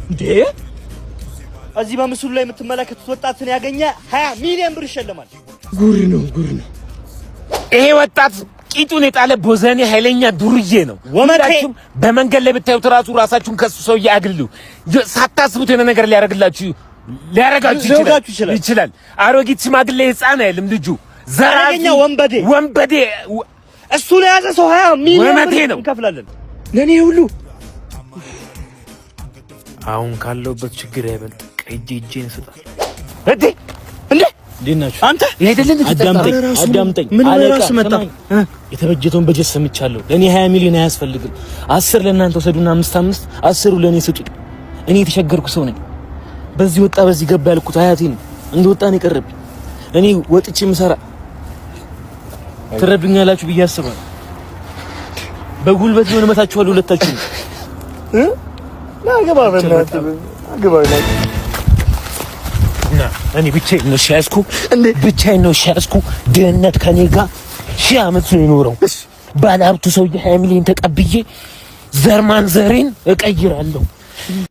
እንዴ፣ እዚህ በምስሉ ላይ የምትመለከቱት ወጣትን ያገኘ 20 ሚሊዮን ብር ይሸለማል። ጉር ነው፣ ጉር ነው። ይሄ ወጣት ቂጡን የጣለ ቦዘኔ ኃይለኛ ዱርዬ ነው። ወመቴ። ሁላችሁም በመንገድ ላይ ብታዩት ራሱ ራሳችሁን ከሱ ሰውዬ አግልሉ። ሳታስቡት የሆነ ነገር ሊያረጋችሁ ሊወጋችሁ ይችላል። ይችላል። አሮጊት፣ ሽማግሌ፣ ሕፃን አይልም ልጁ። ዘራፊ፣ አደገኛ ወንበዴ። ወንበዴ። እሱ ለያዘ ሰው 20 ሚሊዮን ወመቴ ብር ነው። እንከፍላለን። ለእኔ ሁሉ አሁን ካለሁበት ችግር አይበልጥ ቀይ እጄን እሰጣለሁ። እንዴ! እንዴ! እንዴት ናችሁ? አንተ። ይሄ አይደለም። አዳምጠኝ፣ አዳምጠኝ። ምን አለቃ፣ ራሱ መጣ? ስማኝ፣ የተበጀተውን በጀት ሰምቻለሁ። ለእኔ 20 ሚሊዮን አያስፈልግም። 10 ለእናንተ ወሰዱና አምስት አምስት 10ሩ ለእኔ ስጡኝ። እኔ የተቸገርኩ ሰው ነኝ። በዚህ ወጣ በዚህ ገባ ያልኩት አያቴ ነው። እንደ ወጣ ነው የቀረብኝ። እኔ ወጥቼ የምሰራ ትረዱኛላችሁ ብዬ አስባለሁ። በጉልበት ቢሆን እመታችኋለሁ ሁለታችሁ። ና ግባ፣ በእናትህ ግባ። ና፣ እኔ ብቻዬን ነው ያዝኩ፣ ብቻዬን ነው ያዝኩ። ድህነት ከኔ ጋር 1000 ዓመት ነው የኖረው። ባለሀብቱ ሰውዬ 20 ሚሊዮን ተቀብዬ ዘር ማንዘሬን እቀይራለሁ።